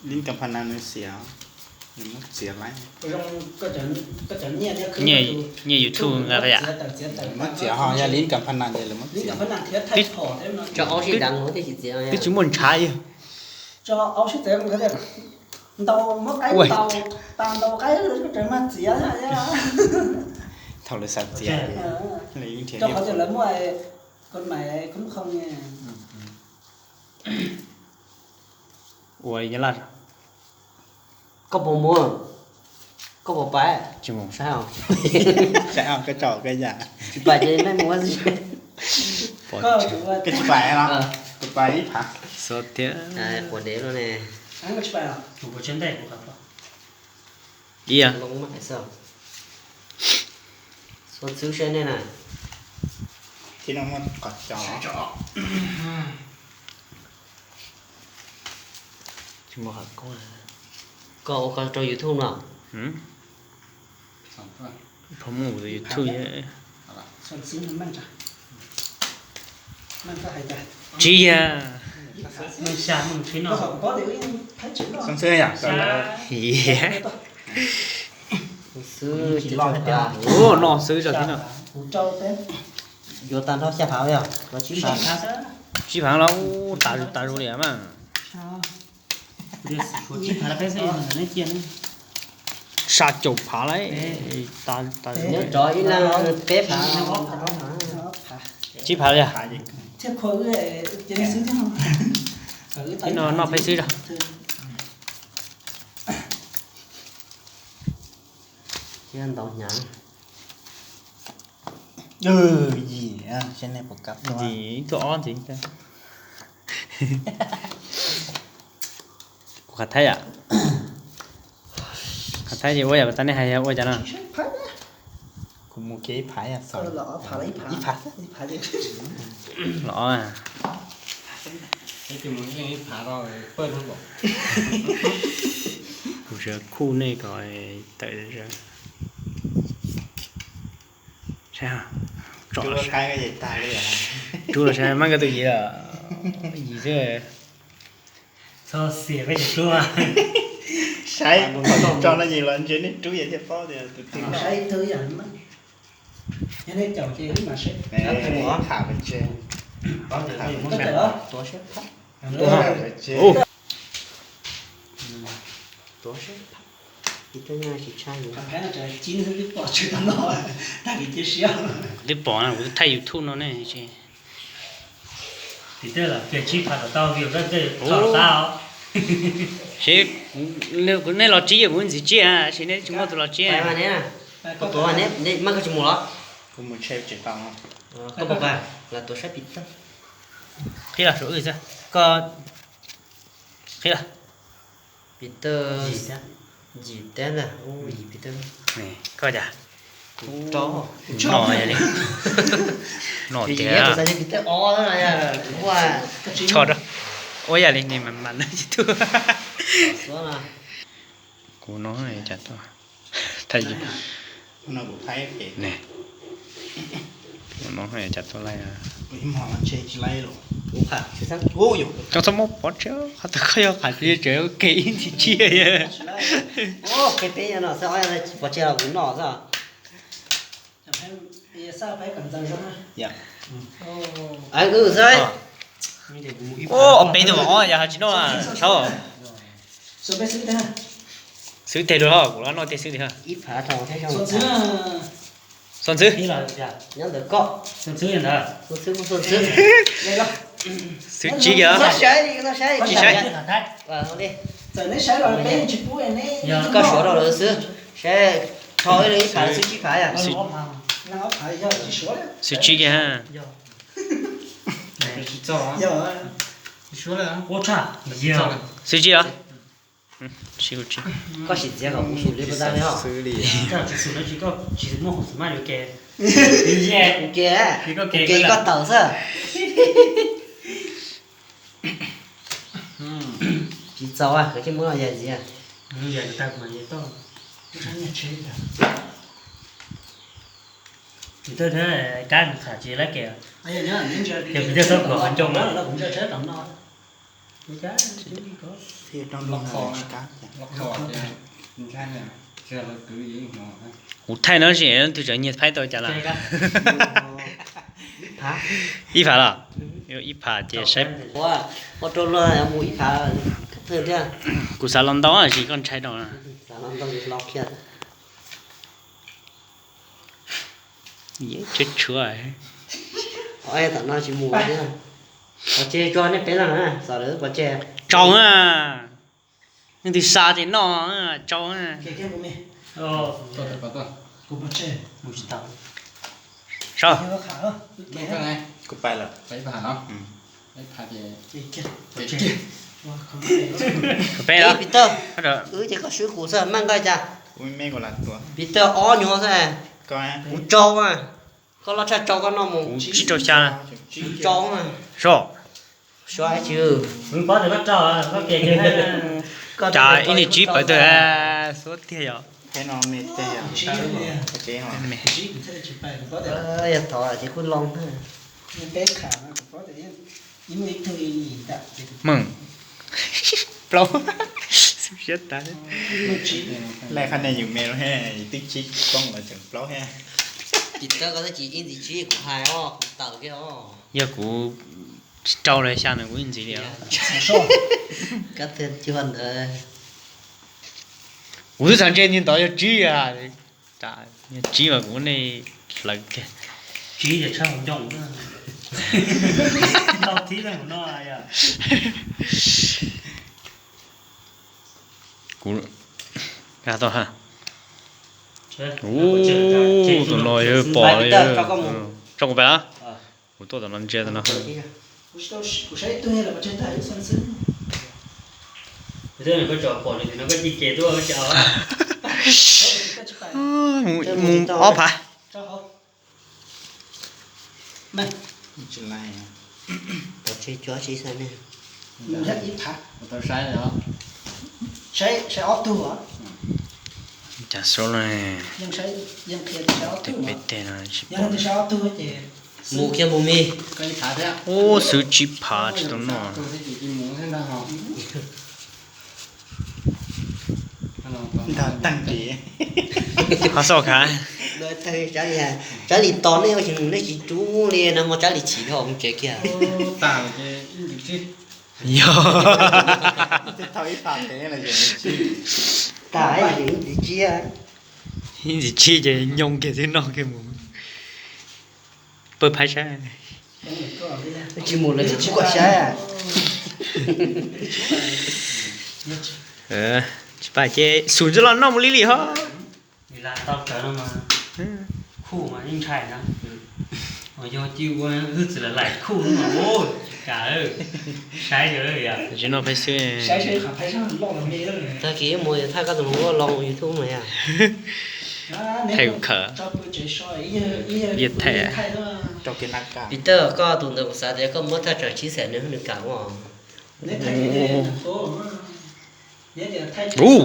Lib kam pha nas nws xiam, nws muab txiav lawm. Nyiaj YouTube nqa yam. Muab txiav ho yog lib kam pha nas ces lawv muab txiav. Twb tsis muaj ntshav li. Ntau muab qaib ntau, tas ntau qaib tseem mag txiav. Thaum lawv xav txiav, rau qhov tias lawv muaj koj mais khoob khoo. Ua li nyab laj. Koj puas mus? Koj puas pais? Tsis mus. Saib os. Saib os, koj tso koj yam. Tsis pais ces nej mus xwb. Koj tsis pais los? Kuv pais ib phav. Xov tiag. Quav dev no ne. Ib a. Xov xwb saib nej na. Thiab no muaj qhov cos. Koj ua koj rau YouTube no. Phob mus YouTube. Tsis yog. Xov xwb yam. Xov xwb. Ua no xwb tso thiab no. Yuav tag nrho xya phav yog los tsib phav. Tsib phav los tas tas zus li mas. Sa caum phav lawm. Nyob rov ib leeg peb phav. Tsib phav li. Ib no noj peb xwb os. Thiab ntau hnyav. Yim, saib nej puas kam. Yim ib tug ob ntxiv. Kuv qhov thaib yam. Qhov thaib ces ua yam kuv tas nej hais yog ua cas no. Kuv mus kiag ib phav, ib phav, los. Kuv sia khuj nej kom tawm. Saib, tso, rub los saib, mab nkawd tus yim, yim xwb. Txhob xiam peb cov rub. Saib, tso no yim los ntshe nej rub yam thiaj paub tias tus twg. Saib tus yam, yog nej caum ces wb mam saib. Tham pes tsawg, tuav saib phab. Tuav saib phab. Ib tug nyuj tsis tshaj. Kuv twb pom na, kuv twb thaij YouTube no ne. Tim tej los kiag tsib phav kom tau view, tej tso los tab. Seb, nej los tsib, kuv ntxiv tsib, seb nej tsis muaj tus los tsib. Koj tuav, nej, nej, koj tsis mus los? Kuv mus tsheb tsis tau. Koj puas pais? Lam tuav saib Peter. Qhib los saum wb xwb. Koj qhib los. Peter. Yim teb ntag. Yim Peter. Koj cas? Kuv rau. Noj yam li. Noj tiag. Kuv xav tias Peter ob na, kuv ua. Tso rau. Ua yam li ni mas mas na tsis tuaj. Kuv no cas tuaj. Thaij ne. Kuv no cas tuaj laij. Koj txhob muab pov tseg, qhov twg koj yog qhov tseem ua ke ib ntsis tsiaj. Peb no xwb, pov tseg los kuv noj xwb. Xwb. Ob peb tus os, yog tsis noj, saib. Xwb teg dua, kuv los noj tej xwb tiag. Xo ntxwb. Nyob ntawm koj. Xwb tsib kiag. Tsis saib. Koj suav rau lawv xwb. Saib, rho ib leeg ib phav lawv xwb tsib phav yom. Xwb tsib kiag. Xwb tsib os. Koj sim txiav kom kuv xum li puas tau li os. Koj tsis xum no tsis, koj tsis muaj hauv xwm maj yuav ke. Kuv ke, kuv ke koj tawm xwb. Tsis txaus, koj cia muab yam ntxiv. Kab tham tsis lab ke. Yog kuv thiaj txhob kuam qhov ncoo na. Kuv thaij no sis leej twg tseem nyiag thaij tau cas lawm. Ib phav los? Ib phav ces saib. Kuv xav los ntau sis koj ntshai rau. Tshuav tshuav. Tsau na. Leej twg xa ces noj, tsau na. Kuv pais lawm. Peb los? Wb ces koj swb kuv xwb, maj nqa cas. Peter ob nyuag xwb. Kuv tsau, koj loj tshaj tsau koj noj mus. Kuv tsib rau xya. Tsau. Seb, cas ib niag tsib pawv tawg xuab tiag yog. Meej. Plaub. Xub siab tas. Lej qhab nej yus me lawm, twb tsib poob los tseem plaub thiab. Yog kuv tsis rau li xya ntawd kuv yeej ntxiv li os. Kuv twb xav ntse nti ntawd yog tsib, yog tsib mas kuv nej hlawv kiag. Kuv, tus no yog pom li. Tso kuv pais los. Kuv tuaj tom no ntsia tom no. Mus ob phav. Cas xub na. Tej peb teg no tsis pom. Mus kiag mus me. Ub, xwb tsib phav tsis tau noj. Nrog teeg ris. Ho xauj khav. Tsab li tos nej ua tsis mus nej tsis rub li no mas tsab li chim dhau mus tsev kiag. Yog. Tag ib ntsis tsib, ib ntsis tsib ces nyoo kiag twb noj kiag mus. Pawg phaib saib. Tsis mus lawv tsis pub koj saib. Tsis pab ces xum ntxwb los noj mus li li ho. Tsis noj peb xwb. Tag kis mus thaj koj tus hluas nkauj los mus YouTube mas yog. Thaij kuv khawm. Viaj thaij. Peter, koj tus ntawd kuv xav tias koj muab thaj tsam tshib xees nws kam ua. Ub,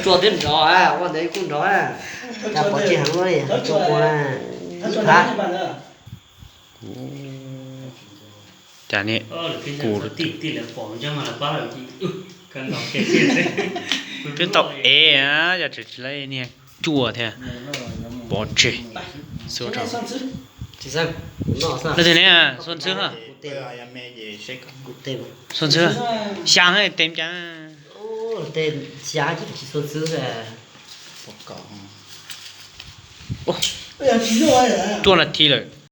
tsuas twb nrov, ua ntawd kuj nrov. Cas pov tseg heev li, tsuas mus ib phav. Cas ne, kuv twb tau ev na, yog tseem tsis laib niag cuaj thiab. Pov tseg. Leej twg ne, Xuaj Ntxwg. Xuaj Ntxwg, xya tes cas. Cuaj nas this lawm.